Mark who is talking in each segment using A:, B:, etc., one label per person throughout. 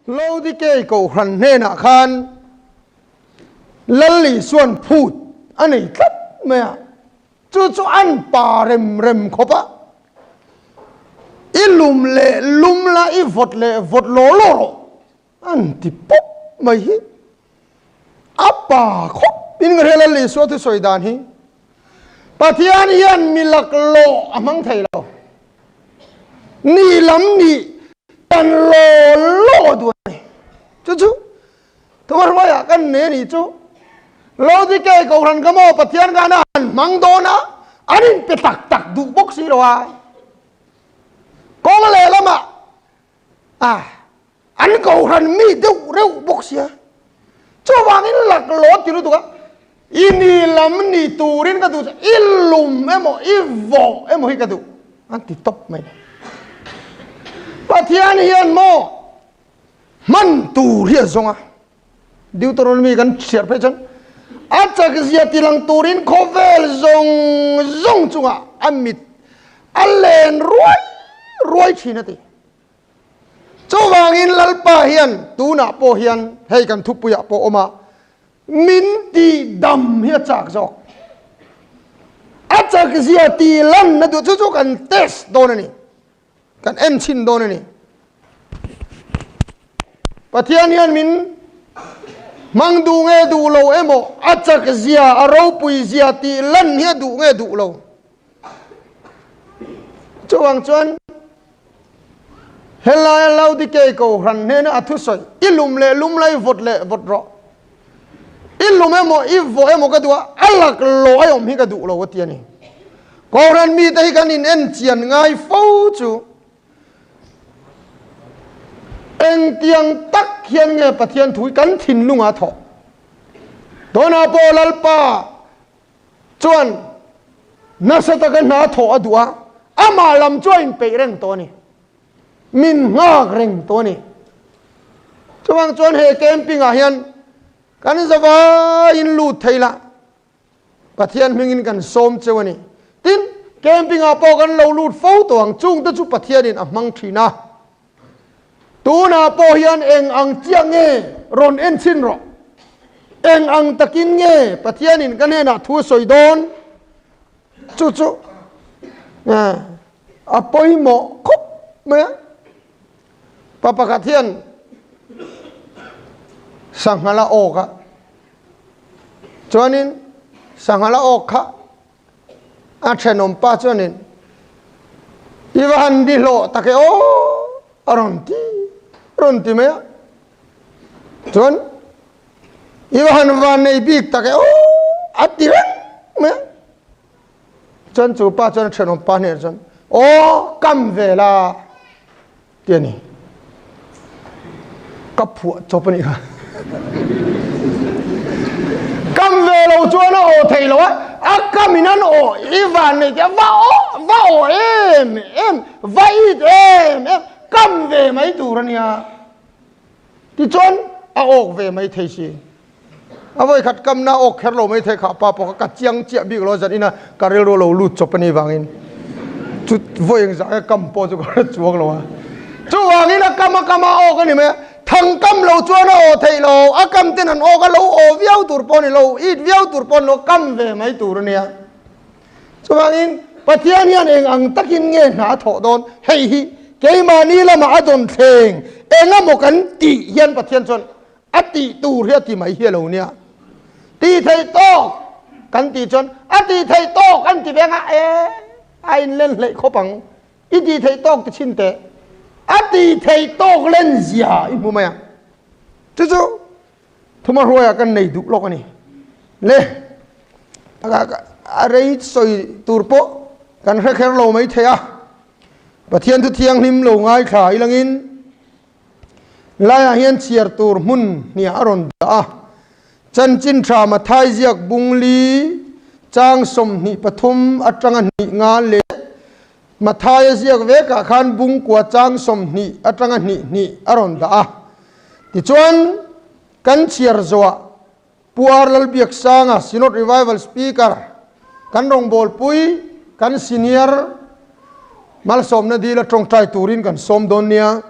A: Laodikei Kohhran hnenah khan Lal Isuan phut a nei tlat mai a, chu chu an pa rem rem khawp a, I lum leh lum la, i vawt leh vawt law law rawh an ti pawp mai hi a pa khawp in ka hria Lal Isua thusawi dan hi. Pathian hian mi laklawh a hmang thei lo. Ni lam nih kan law law duh a ni. Chu chu thuhmahruaiah kan nei a nih chu. Lodike Kohhran ka maw Pathian khan a han hmang dawn a, an inpe tak tak duh bawk si lo a. Kawng lehlamah a an Kohhran mi deuh reuh bawk sia. Chuvangin laklawh ti lutuk a, i ni lam ni turin ka duh che, i lum emaw i vawh emaw hi ka duh an ti tawp mai. Pathian hian maw hman tur hi a zawng a, Deuteronomy kan chhiar phei chuan a chakzia tilang turin khawvel zawng zawng chungah a mit a len ruai ruai thin a ti. Chuvangin Lalpa hian tunah pawh hian hei kan thupuiah pawh awm a, min tihdam hi a chak zawk. A chakzia tihlanna duh chu chu kan test dawn a ni. Kan en chhin dawn a ni. Pathian hian min hmang duh nge duh lo emaw a chakzia a ropui zia tihlan hi a duh nge duh lo. Chuvang chuan helaia Laodikei Kohhran hnena a thusawi, I lum leh lum la, i vawt leh vawt rawh. I lum emaw, i vawh emaw ka duh a, a laklawh a awm hi ka duh lo a ti a ni. Kohhran mite hi kan in en chian ngai fo chu engtiang tak hian nge Pathian thu hi kan thinlungah a thawh. Tunah pawh Lalpa chuan nasa taka hna thawh a duh a, amah lam chu a inpeih reng tawh a ni. Min nghak reng tawh a ni. Chuvang chuan he camping ah hian kan zavaiin lut thei la, Pathian hmingin kan sawm cheu a ni. Tin, camping ah pawh kan lo lut fo tawh ang, chungte chu Pathianin a hmang thin a. Tunah pawh hian eng ang chiah nge rawn en chhin rawh? Eng ang takin nge Pathianin ka hnenah thu a sawi dawn? Chu chu a pawimawh khawp mai a. Pa pakhat hian sangha la awk a, chuanin sangha la awk kha A thenawm pa chuanin, I va han di hlawh tak e aw, a rawn ti, a rawn ti mai a. Chuan, I va han van nei bik tak e aw, a ti reng mai a. Chuan chu pa chuan a thenawm pa hnenah chuan, Aw, kam ve la, ti a ni. Ka phuah chawp a nih kha. Kam ve lo chuan a aw thei lo a, a kam in an aw i van nei tia va aw va aw em em va it em em kam ve mai tur a nia. Tichuan a awk ve mai thei si. A vawi khat kamna awk kher lo mai thei kha pa pawh kha ka chiang chiah bik lo zan ina ka rilru lo lut chawp a nih vangin chu vawi engzah nge kam pawh chu ka hre chuang lo a. Chuvangin a kam a kam a awk a ni mai a, thang kam lo chuan a aw theih lo, a kam ten an awk a lo aw viau tur pawh a ni lo, it viau tur pawh a ni lo, kam ve mai tur a nia. Chuvangin Pathian hian eng ang takin nge hna a thawh dawn? Hei hi keimahni lamah a dawn thleng eng emaw kan tih hian Pathian chuan a tih tur hi a ti mai hi a lo nia. Tih theih tawk kan tih chuan a tih theih tawk an ti veng a, e a inlen hleih khawp ang. I tih theih tawk ti chhin teh. A tih theih tawk len zia i hmu mai ang. Chu chu Thuma hruaiah kan nei duh lawk a ni. Le a rei sawi tur pawh kan hre kher lo mai thei a. Pathian thu thianghlim lo ngaithla ilangin laiah hian chhiar tur hmun hniah a rawn dah a. Chanchin tha Mathai ziak bungli chang 23 atanga hnih nga leh Mathaia ziak vekah khan bungkua chang 20 atanga hnih hnih a rawn dah a. Tichuan, kan chhiar zawhah Pu R. Lalbiaksanga, Synod Revival Speaker, kan rawngbawlpui, kan senior malsawmna dila tawngtai turin kan sawm dawn nia.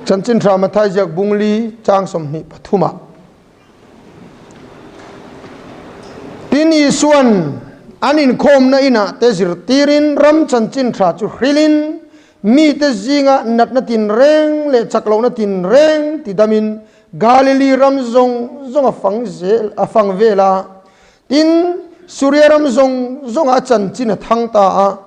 A: Chanchin Tha Matthai ziak bungli chang 23 ah. Tin Isuan an inkhawmna inah te zirtirin ram chanchin tha chu hrilhin mite zinga natna tinreng leh chaklohna tinreng tidamin Galili ram zawng zawng a fang zel a fang vel a. Tin, Suria ram zawng zawngah a chanchin a thang ta a.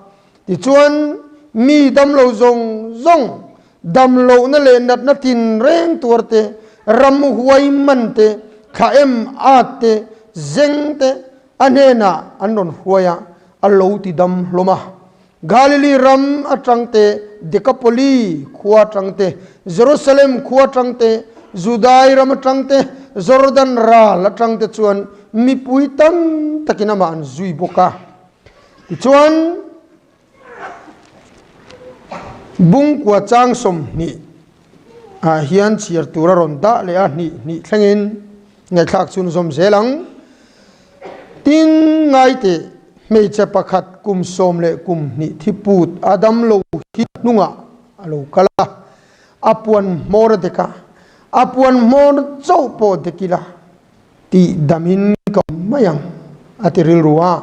A: Tichuan, mi damlo zawng zawng, damlohna leh natna tinreng tuar te, ram huai man te, thla em at te, zeng te a hnenah an rawn hruai a, a lo ti dam hlawm a. Galili ram atang te, Dekapoli khua atang te, Jerusalem khua atang te, Judai ram atang te, Jordan ral atang te chuan mipui tam takin amah an zui bawk a. Tichuan, Bungkua chang 20 ah hian chhiar tur a rawn dah leh a, hnih hnih thlengin ngaihthlak chhun zawm zel ang. Tin, ngaiteh, hmeichhe pakhat kum 12 thi put a damlo hi hnungah a lo kal a, a puan hmawr a dek a, a puan hmawr chauh pawh dek ila tih damin ka awm mai ang, a ti rilru a.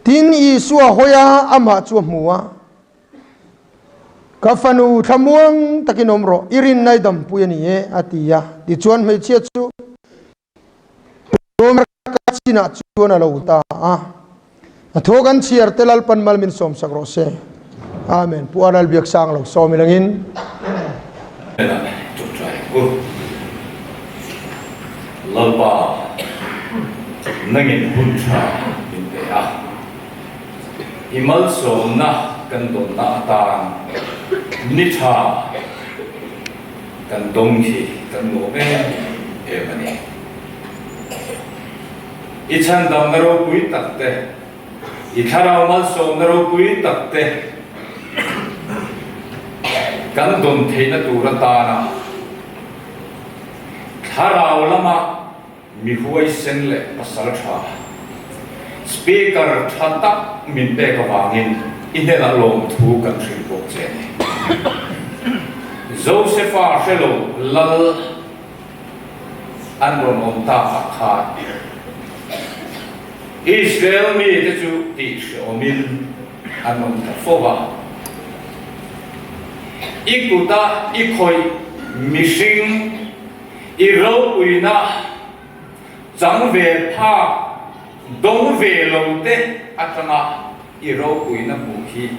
A: Tin, Isua hawi a, amah chu a hmu a, Ka fanu thlamuang takin awm rawh, i rinna i dampui a ni e, a ti a. Tichuan hmeichhia chu Romerka chinah chuan a lo ta a. A thaw kan chhiar te Lalpan mal min sawmsak rawh se. Amen. Pu Arnal Biaksang lo sawm ilangin.
B: Ṭawngṭai ang u. Lalpa, nangin hun ṭha min pe a. I malsawmna kan dawnna atan ni ṭha kan dawng hi kan lawm em em a ni. I chhandamna ropui tak te, i thlarau malsawmna ropui tak te kan dawn theihna tur atana thlarau lama Mi huaisen leh pasal tha, Speaker tha tak min pek avangin i hnenah lawmthu kan hrilh bawk che a ni. Josepha hrelo lal an rawn awm takah khan Israel mite chu tihhrehawmin an awm ta fo va. I kuta i khawih mihring I ropuina chang ve phak dawng ve lo te atanga i ropuina hmuh hi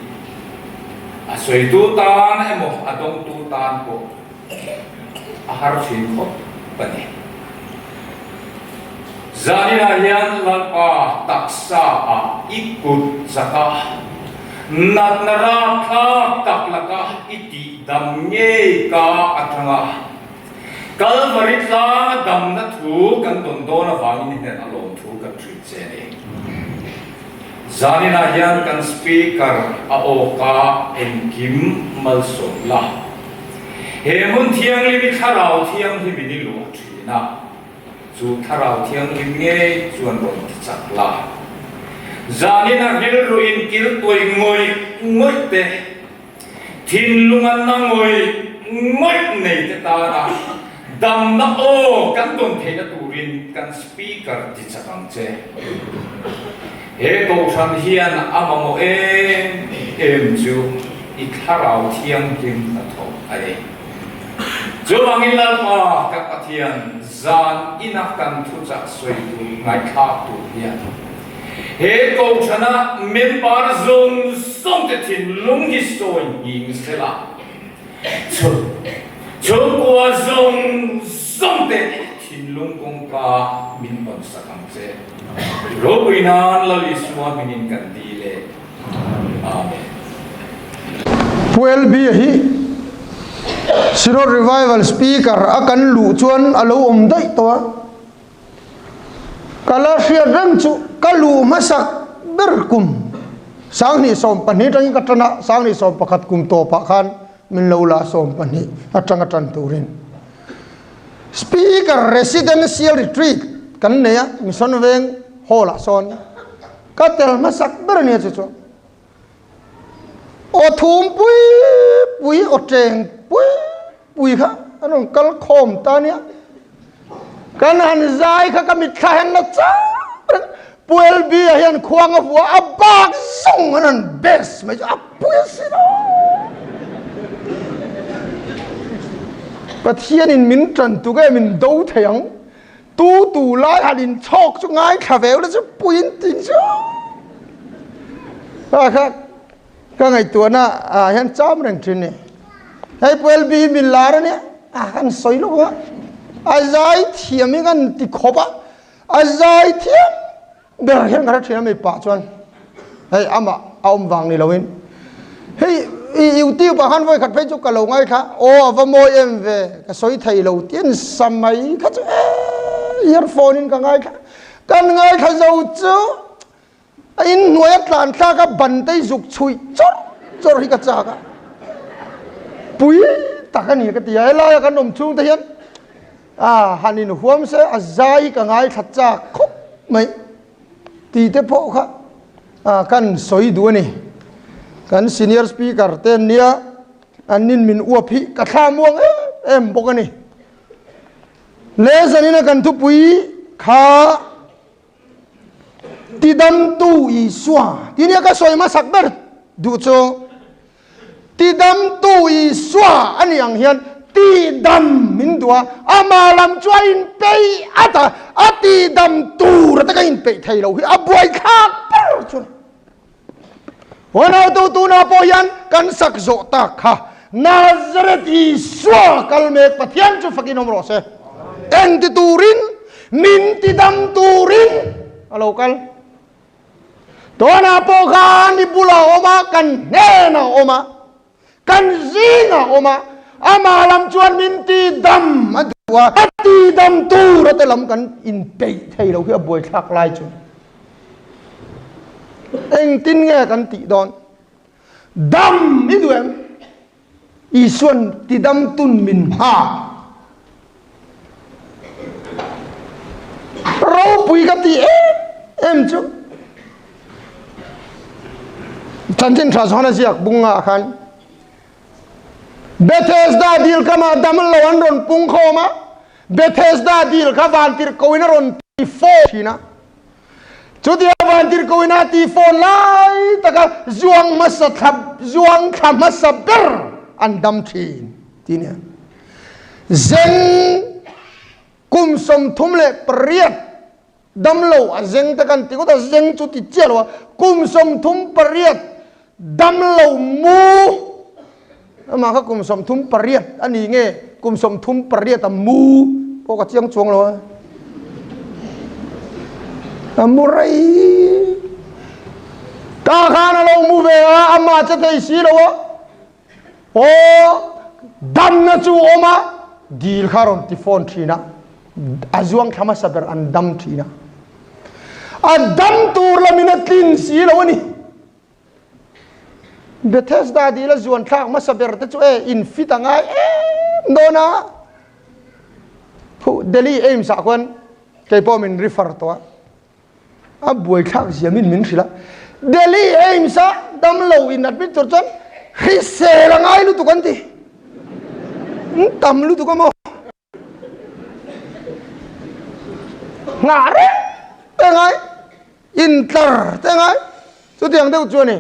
B: a sawitu tan emaw a dawngtu tan pawh a har thin khawp a ni. Zaninah hian Lalpa taksa ah i kut zaka natna rapthlak tak laka i tihdam ngei ka atanga Kalvari tlanga damna thu kan tawn dawn avangin i hnen a lawm thu kan hrilh che a ni. Zaninah hian kan Speaker a awka engkim malsawm la. He hmun thianghlim i Thlarau Thianghlimin i luah thin a, chu Thlarau Thianghlim ngei chuan rawn ti chak la. Zaninah rilru inkil tuai ngawih ngawih te Thinlung an na ngawih ngawih nei te tana damna aw kan tawn theihna turin kan Speaker ti chak ang che. He kohhran hian a mamawh em em chu i thlarau thianghlim hnathawk a ni. Chuvangin Lalpa kan Pathian zan ina kan thuchah sawi tur ngaihthlak tur hian He kohhrana member zawng zawng te thinlung hi sawi nghing sela, chhungkua zawng zawng te thinlung kawngka min hawn sak ang che. Ropui nan Lal Isua hmingin kan dil e. Amen.
A: Pu LB hi Synod Revival Speaker a kan luh chuan a lo awm daih tawh a. Ka la hriat reng chu ka luh hmasak ber kum 2012 atangin ka tan a, 2011 kum tawpah khan min lo la 12 atanga tan turin Speaker Residential Retreat kan nei a, Mission Veng Hall ah sawn ka tel hmasak ber a nia chu chu. Aw thum pui pui, aw teng pui. pui kha an rawn kal khawm ta nia. Kan han zai kha ka mitthla hian la chang reng. Pu LB a hian khuang a hua a bak zawng an han best mai chu a pui a si lo. Pathianin min tan tuk e min do thei ang. Tu tu lai han in chhawk chu ngaithla ve ula chu puiin tin chu. Kha kha Ka ngaihtuahna ah hian cham reng thin ni. Hei Pu LB hi min lar a nia, a kan sawi lawk a, a zai thiam hi kan ti khawp a, a zai thiam ber hian ka hre thin a mi pah chuan hei amah a awm vang ni loin hei i youtube ah khan vawi khat phei chu ka lo ngaithla aw a va mawi em ve ka sawi thei lo tih an sa mai kha chu e earphone in ka ngaithla kan ngaithla zo chu A inhnuai a tlan thlak a ban te zuk chhuih chawrh chawrh hi ka chak a. Pui tak a ni ka ti a, helaia kan awm chhung te hian a han inhuam se a zai hi ka ngaithla chak khawp mai tih te pawh kha a kan sawi duh a ni. Kan senior speaker te an nia, an nin min uap hi ka thla muang em em bawk a ni. Lehzanina kan thupui kha Tidamtu Isua tih nia ka sawi hmasak ber duh chu Tidamtu Isua a nih ang hian tidam min duh a, amah lam chu a inpeih at a, a tidam tur ata ka inpeih thei lo hi a buaithlak ber chu a ni. Huanautu tunah pawh hian kan sak zawh tak kha Nazareth Isua kal mek Pathian chu fakin awm rawh se. Eng ti turin, min ti dam turin a lo kal. Tunah pawh khan i bulah a awm a, kan hnenah a awm a. Kan zingah awm a, amah lam chuan min tidam a duh a, a tidam tur a te lam kan inpeih thei lo hi a buaithlak lai chu engtin nge kan tih dawn? Dam i duh em? Isuan tidam tun min nghak. Ropui ka ti em em chu. Chanchin tha zawn a ziak bung ah khan Bethesda dil kama dam lo an rawn pung khawm a, Bethesda dil kha vantirhkoh in a rawn ti phone thin a. Chutia vantirhkoh in a ti phone lai taka zuang hmasa thla zuang thla hmasa ber an dam thin ti nia. Zeng kum 38 Damlo a zeng te kan ti ngawt a, zeng chu ti chiah lo a, kum 38 damlo mu amah kha kum 38 a ni nge kum 38 a mu pawh ka chiang chuang lo a, a mu rei ta khan a lo mu ve a, amah che thei si lo a, Aw, damna chu awm a, dil kha rawn ti phone thin a, a zuang thla hmasa ber an dam thin a. A dam tur lamin a tlin si lo a ni. Bethesda dil a zuan thlak hmasa ber te chu e in fit a ngai em dawn a. Phu Delhi AIIMS ah khuan kei pawh min refer tawh a. A buaithlak zia min min hrilh a, Delhi AIIMS a damlo in admit tur chuan hrisel a ngai lutuk an ti. An tam lutuk a maw? Nghah reng te ngai, intlar te ngai, chutiang deuh chu a ni.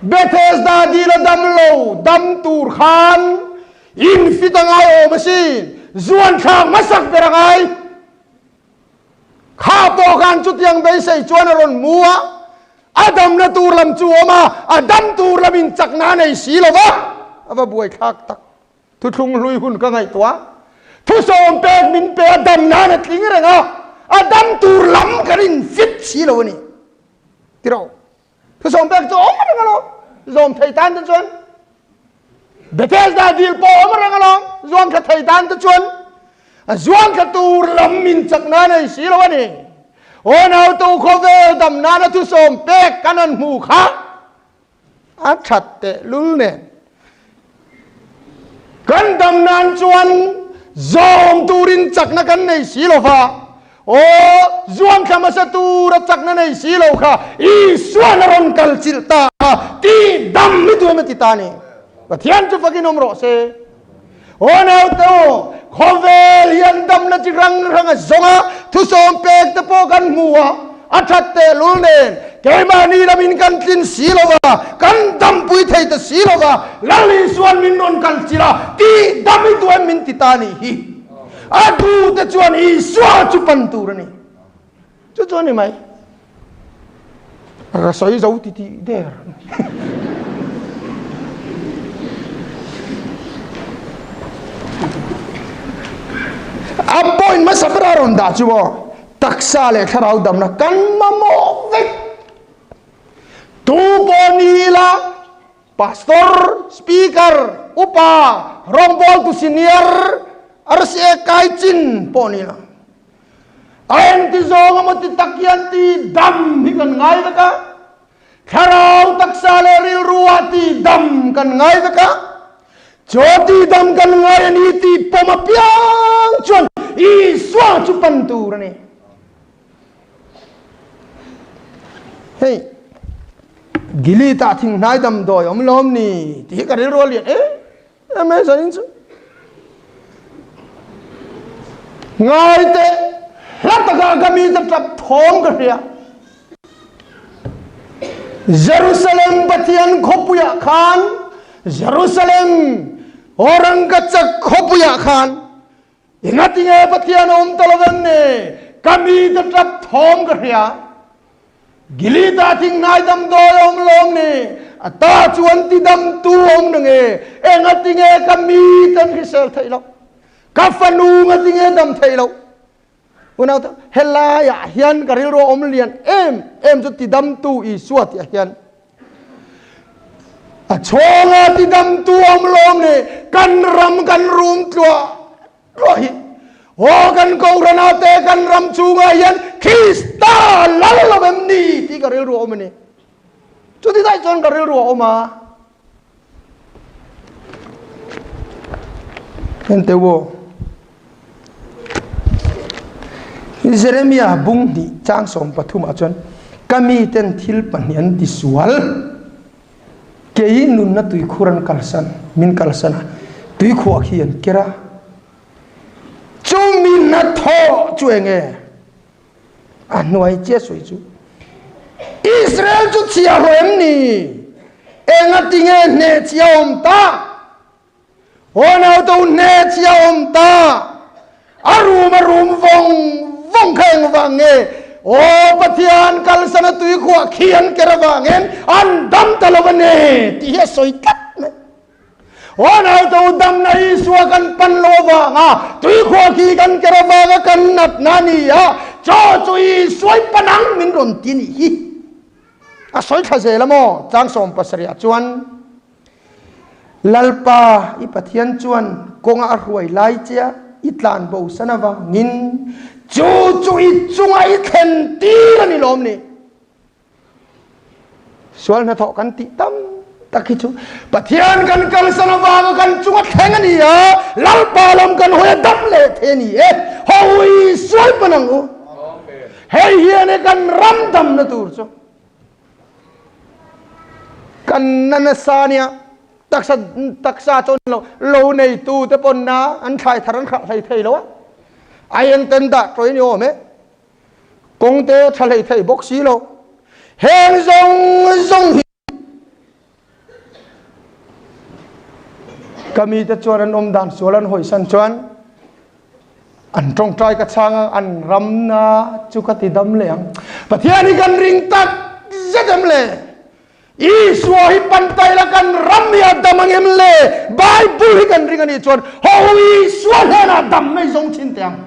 A: Bethesda dil a damlo dam tur khan infit a ngai awm asin, zuanthlak hmasak ber a ngai. Kha pawh khan chutiang beisei chuan a rawn hmu a, a damna tur lam chu awm a, a dam tur lamin chakna a nei si lo va, a va buaithlak tak. Thuthlung hlui hun ka ngaihtuah a, thusawm pek min pe a, dam nan a tling reng a, a dam tur lam kan infit si lo a ni. Tiraw? Thusawm pek chu awm reng alawm, zawm thei tan te chuan. Bethesda dil pawh awm reng alawm, zuang thla thei tan te chuan. A zuang thla tur lam min chak nan ei si lo a ni. Aw nautu khawvel dam nana thusawm pek kan han hmu kha a that teh lul nen. Kan dam nan chuan zawm turin chakna kan nei si lo va, aw, zuam thla hmasa tura chakna nei si lo kha Isuan a rawn kal chilh ta a, tih dam hi tu em a ti ta ni. Pathian chu fakin awm rawh se. Aw naute aw, khawvel hian damna chi hrang hrang a zawng a, thusawm pek te pawh kan hmu a, a that tehlul nen keimahni lamin kan tlin si lo va, kan dampui thei ta si lo va, Lal Isuan min rawn kal chilh a, tih dam i duh em min ti ta a nih hi. A duhte chuan Isua chu pan tur a ni. Chu chu a ni mai. Ka sawi zo ti tih der. A point hmasa ber a rawn dah chu maw taksa leh thlarau damna kan mamawh vek. Tu pawh ni ila Pastor, Speaker, Upa, rawngbawltu senior, RCA kai chin pawh ni la. A engti zawng emaw ti tak hian ti dam hi kan ngai vek a, thlarau taksa leh rilru ah ti dam kan ngai vek a, chaw ti dam kan ngai a ni tih pawm apiang chuan Isua chu pan tur a ni. Hei, Gilead ah thinghnai damdawi awm lawm ni tih hi ka rilru a lian em em mai zanin chu. Ngai teh, hla takah ka mite tap thawm ka hria. Jerusalem Pathian khawpuiah khan, Jerusalem Aurangachak khawpuiah khan Engatinge Pathian a awm ta lo em ni? Ka mite tap thawm ka hria. Gilead-ah thinghnai damdawi a awm lawm ni? A ta chuan tidamtu a awm na nge? Engatinge ka mite an hrisel theih loh? Ka fanu ngatinge dam theih loh? Unaute, helaiah hian ka rilru a awm lian em em chu tidamtu Isua tihah hian a chhawngah tidamtu a awm lawm ni? Kan ram kan rum tluah tluah hi aw kan Kohhranah te kan ram chungah hian Krista lal lo em ni tih ka rilru a awm a ni. Chuti daih chuan ka rilru a awm a. Hente wo Jeremia bung hnih chang 13 ah chuan ka miten thil pahnih an tisual kei nunna tuikhur an kalsan min kalsan a tuikhuah khi an ker a chumi hnathawh chu enge A hnuai chiah sawi chu Israel chu chhia hlawh em ni? Engatinge hneh chhia awm ta? Aw nauto hneh chhia awm ta. A rum a rum vawng vawng kha engvang nge? Aw Pathian kalsan a tuikhuah khi an ker avangin an dam ta lo a ni tih hi a sawi tlat mai. Aw nauto damna Isua kan pan lo avanga tuikhuah khi kan ker avanga kan natna a ni a, chaw chu Isua i pan ang min rawn ti nih hi. A sawi thla zel a maw? Chang 70 ah chuan Lalpa i Pathian chuan kawnga a hruai lai che a i tlan bo san avangin chu chu i chunga i thlen tir a ni lawm ni. Sual hnathawh kan tih tam tak hi chu Pathian kan kalsan avanga kan chunga thleng a ni a, Lalpa lam kan hawi a dam leh thei a ni e. Hawi sual pan ang u. Hei hian e kan ram damna tur chu kan na nasa nia taksa taksa chawn lo lo neitu te pawn na an thlai thar an hrah hlei thei lo a ai en ten dah ṭawih ni awm e Kawng te tha hlei thei bawk si lo. Heng zawng zawng hi ka mite chuan an awm dan sual an hawisan chuan an tawngtai ka chhang a, an ramna chu ka ti dam leh ang. Pathian hi kan ring tak zet em le? Isua hi pantai la kan ram hi a dam ang em le? Bible hi kan ring a nih chuan ho Isua hnenah dam mai zawng thin teh ang.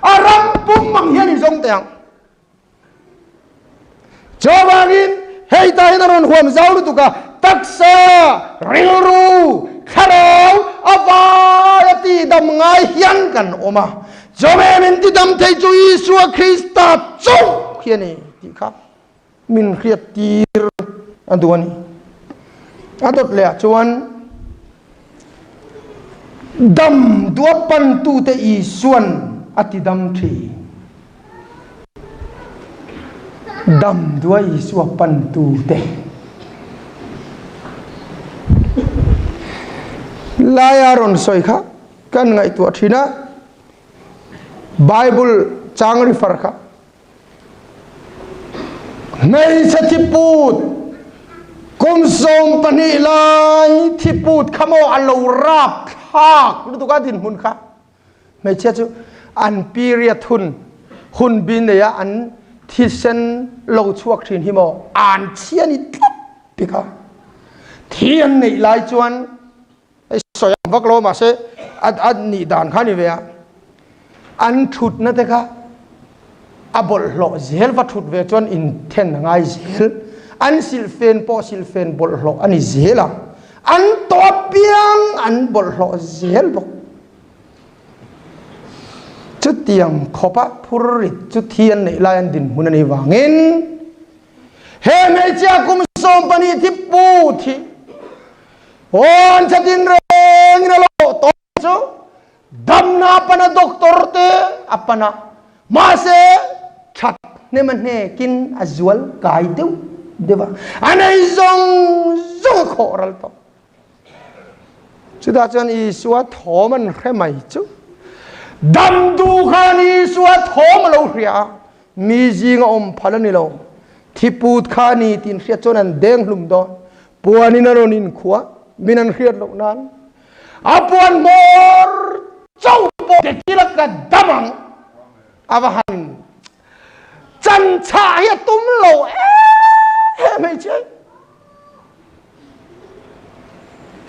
A: A ram pum ang hian i zawng teh ang. Chuvangin hei ta hian a rawn huam zau lutuk a, taksa, rilru, thlarau a vai a tihdam ngai hian kan awm a. Chawhmeh min tidam thei chu Isua Krista chauh hi a ni tih kha. Min hriat tir a duh a ni. A dawt leh ah chuan dam duah pantute Isuan a ti dam thin. Dam duah Isua pantute. Laia rawn sawi kha. Kan ngaihtuah thin a, Bible chang refer kha hmeichhe thiput kum 12 lai thiput kha maw a lo rap thlak lutuk a dinhmun kha. Hmeichhia chu an period hun hun bi nei a an thisen lo chhuak thin hi maw an chhia ni tlat bik a. Thi an neih lai chuan hei sawi ang vak lo mahse a a nih dan kha a ni ve a. An thutna te kha a bawlhhlawh zel va thut ve chuan inthen a ngai zel. An silhfen pawh silhfen bawlhhlawh a ni zel a, an tawh apiang an bawlhhlawh zel bawk. Chutiang khawpa phur rit chu thi an neih lai an dinhmun a nih vangin he hmeichhia kum 12 thi pu thi hawn thatin rengin a lo tawh chu Damna a pan a doctor te a pan a, mahse that hnem a hnekin a zual kai deuh deuh a, a nei zawng zawng a khawh ral tawh. Chutah chuan Isua thawm an hre mai chu. Dam duh khan Isua thawm a lo hria a, mi zinga awm phal a ni lo. Thiput kha a ni tih hriat chuan an deng hlum dawn. Puanin a rawn inkhua, min an hriat loh nan. A puan hmawr chauh pawh dekila ka dam ang. A va han chan chhah hi a tum lo em hmeichhia hi.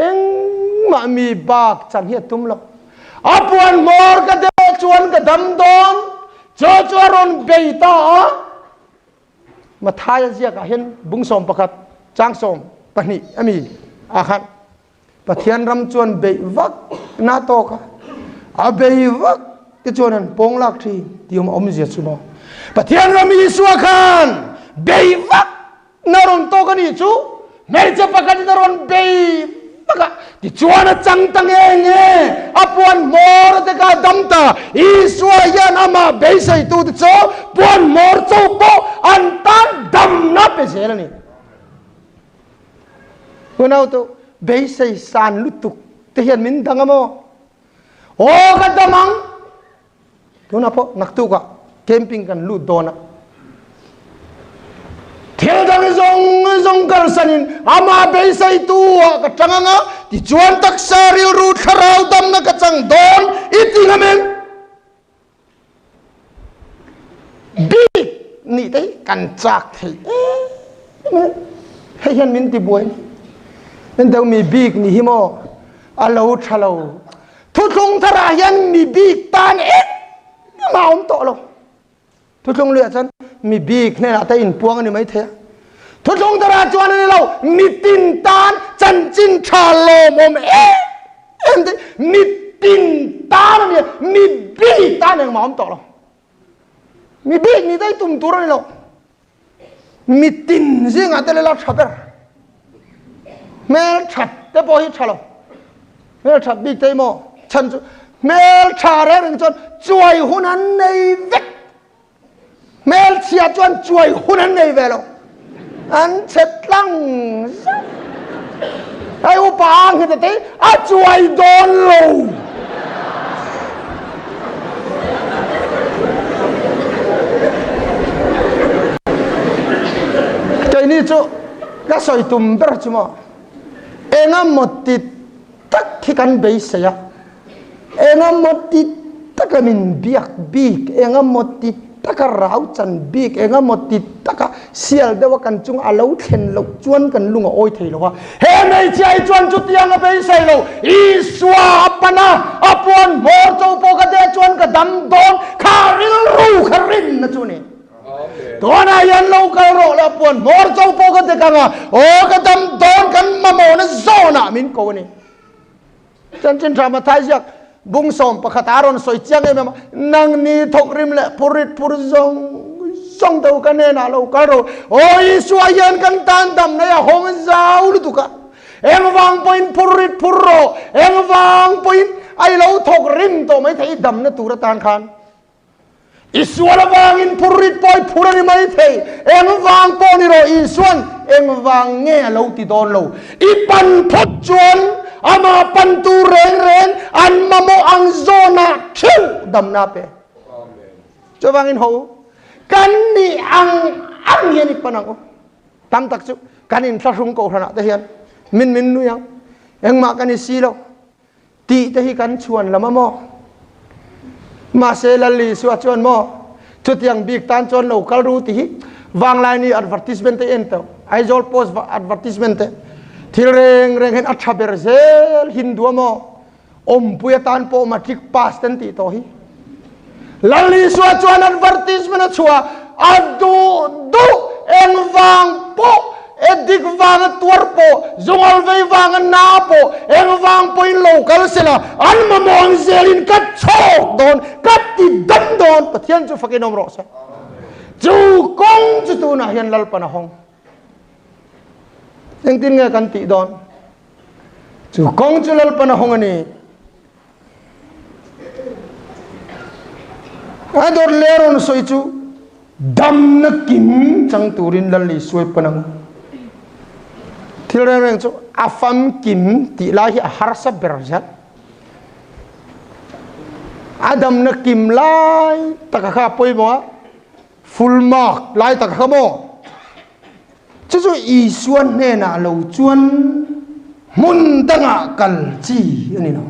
A: Engmah mi bak chan hi a tum lo. A puan hmawr ka deh chuan ka dam dawn. Chu chu a rawn bei ta a. Matthai a ziakah hian bung 11 chang 12 ami ah khan Pathian ram chuan beih vak na tawk a, a bei vak te chuan an pawng lak thin tih awm awmzia chu maw. Pathian ram Isua khan bei vak na rawn tawk a nih chu, hmeichhe pakhat in a rawn bei vak a, tichuan a chang ta nge nge, a puan hmawr te kha a dam ta. Isua hian amah beiseitu te chu puan hmawr chauh pawh an tan damna pe zel a ni. Unau tu beisei san lutuk te hian min dang a maw? Aw ka dam ang! Tunah pawh naktukah camping kan lut dawn a. Thil dang zawng zawng kalsanin amah beiseitu ah ka tang ang a, tichuan taksa rilru thlarau damna ka chang dawn i ti ngam em? Bik nih te hi kan chak thei em em. Hei hian min ti buai ni. Min deuh mi bik nih hi maw a lo tha lo. Thuthlung tharah hian mi bik tan engmah a awm tawh lo. Thuthlung luiah chuan mi bik hnenah te inpuang a ni mai thei a. Thuthlung tharah chuan a ni lo, mitin tan chanchin tha lawmawm em em te mitin tan a ni a, mi bik tan engmah a awm tawh lo. Mi bik nih daih tum tur a ni lo. Mitin zingah te lela tha ber. Hmel that te pawh hi tha lo. Hmel that bik te maw chhan chu hmel tha reng reng chuan chuai hun an nei vek. Hmel chhia chuan chuai hun an nei ve lo. An chhe tlang zet. Hei upa ang hi te a chuai dawn lo. Keini chu ka sawi tum ber chu maw engemaw ti tak hi kan beisei a, engemaw ti taka min biak bik, engemaw ti taka rau chan bik, engemaw ti taka sial deuha kan chunga a lo thlen loh chuan kan lung a awi thei lo a. He hmeichhia hi chuan chutiang a beisei lo, Isua a pan a, a puan hmawr cho pawh ka deh chuan ka dam dawn, kha rilru kha rinna chu a ni. Tunah hian lo kal rawh le, a puan hmawr cho pawh ka dek ang a, aw ka dam dawn kan mamawhna zawnah min ko a ni. Chanchin Tha Mathai ziak bung 11 a rawn sawi chiang em em a, Nangni thawkrim leh phurrit phur zawng zawng te u ka hnenah lo kal rawh. Aw Isua hian kan tan damna hi a hawng zau lutuk a, engvang pawhin phurrit phur rawh, engvang pawhin a i lo thawk rim tawh mai thei i damna tur atan khan. I sual avangin phurrit pawh i phur a ni mai thei. Engvang pawh ni rawh, Isua'n engvang nge a lo ti dawn lo. I pan phawt chuan amah pantu reng reng an mamawh ang. damna a pe. Chuvangin ho u, kan nih ang ang hian i pan ang u. Tam tak chu kan inthlahrung kohhranah te hian min min nui ang, engmah kan i si lo tih te hi kan chhuan lam a maw? Mahse Lal Isua chuan maw chutiang bik tan chuan lo kal ru tih hi Vanglaini advertisement te en tawh, Aizawl Post advertisement te thil reng reng hian a tha ber zel Hindu a maw? Awmpui atan pawh matric pass ten tih tawh hi. Lal Isua chuan advertisement a chhuah a duh duh engvang pawh edik vanga tuar pawh zungal vei vanga na pawh engvang pawhin lo kal sela an mamawh ang zelin ka chhawk dawn ka ti dam dawn Pathian chu fakin awm rawh se. Chu kawng chu tunah hian Lalpan a hawng. Engtin nge kan tih dawn? Chu kawng chu Lalpan a hawng a ni. A dawt leh a rawn sawi chu damna kim chang turin Lal Isuai pan ang. Thil reng reng chu a famkim tih lai hi a harsa ber zat. A damna kim lai taka kha a pawimawh a, full mark lai taka kha maw? Chu chu Isua hnenah lo chuan hmun dangah kal chi a ni lo.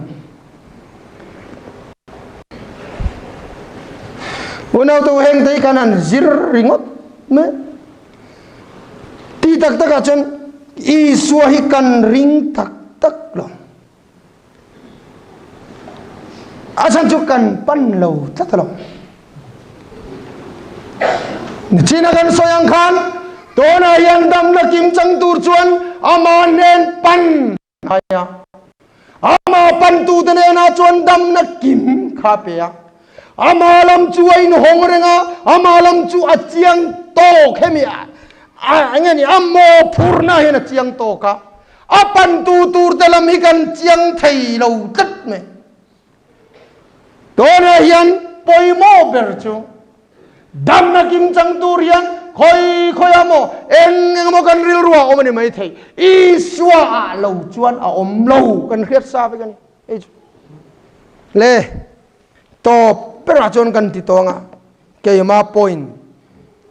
A: Unau tu heng te hi kan han zir ringawt mai. Ti tak takah chuan Isua hi kan ring tak tak lo. A chhan chu kan pan lo tlat a lo. Nichina kan sawi ang khan tunah hian damna kim chang tur chuan ama hnen pan ngai a. Ama pantute nenah chuan damna kim kha pe a. Ama lam chu a inhawng reng a, ama lam chu a chiang tawk hemi a enge ni a mawhphurna hian a chiang tawk a. A pantu turte lam hi kan chiang thei lo tlat mai. Tunah hian pawimawh ber chu damna kimchang tur hian khawi khawi ah maw eng eng emaw kan rilru ah awm a ni mai thei. Isua ah lo chuan a awm lo kan hriat sa vek a ni. Hei chu le tawp berah chuan kan ti tawng a keima point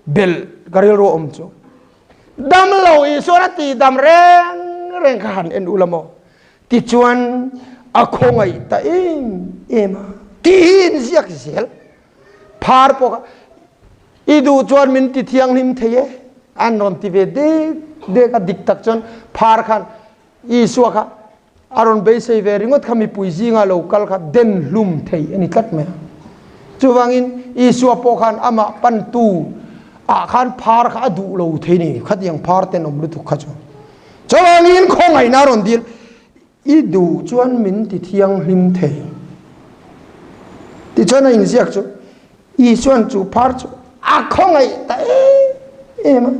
A: belh ka rilru awm chu. Dam lo Isuan a ti dam reng reng kha han en ula maw? Tichuan a khawngaih ta em em a, tiin ziak zel. Phar pawh kha i duh chuan min ti thianghlim thei e, an rawn ti ve dek dek a, dik tak chuan phar khan Isua kha a rawn beisei ve ringawt kha mipui zinga lo kal kha den hlum thei a ni tlat mai a. Chuvangin Isua pawh khan amah pantu ah khan phar kha a duh lo thei ni, khatiang phar tenawm lutuk kha chu. Chuvangin khawngaihna a rawn dil, I duh chuan min ti thianghlim thei. Tichuan a inziak chu Isuan chu phar chu a khawngaih ta em em a.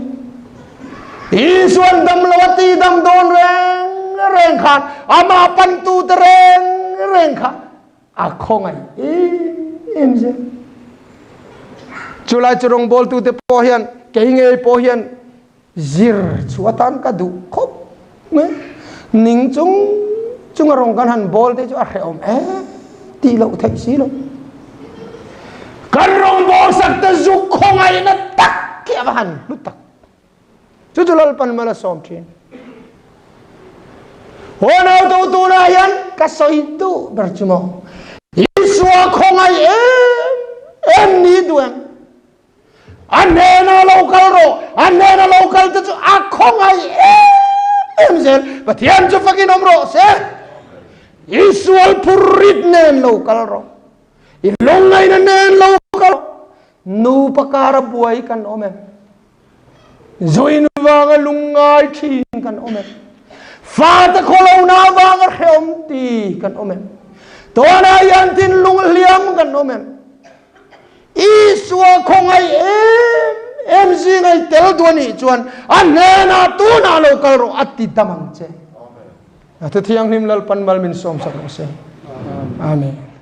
A: Isuan dam lo a ti dam dawn reng reng khan amah pantu te reng reng kha a khawngaih em em zel. Chulai chu rawngbawltu te pawh hian kei ngei pawh hian Zir chu atan ka duh khawp mai. Ning chung chung a rawng kan han bawl te chu a hrehawm e tih loh theih si lo. Kan rawng bawl sak te zuk khawngaihna tak khi a va han hlu tak. Chu chu Lalpan mal a sawm thin. Haw nau to tunah hian ka sawi duh ber chu maw. Isua khawngaih em em ni duh em? A hnena lo kal rawh, a hnena lo kal te chu a khawngaih em em zel. Pathian chu fakin awm rawh se. I sual phur rit nen lo kal rawh. I lungngaihna nen lo kal rawh. Nupa kara buai kan awm em? Zuin vanga lungngai thin kan awm em? Fate khawlona vanga hreawm ti kan awm em? Tunah hian thinlung hliam kan awm em? Isua khawngaih em em zinga i tel duh a nih chuan a hnenah tunah lo kal rawh a ti dam ang che. A Thu Thianghlim Lalpan mal min sawmsak rawh se. Amen.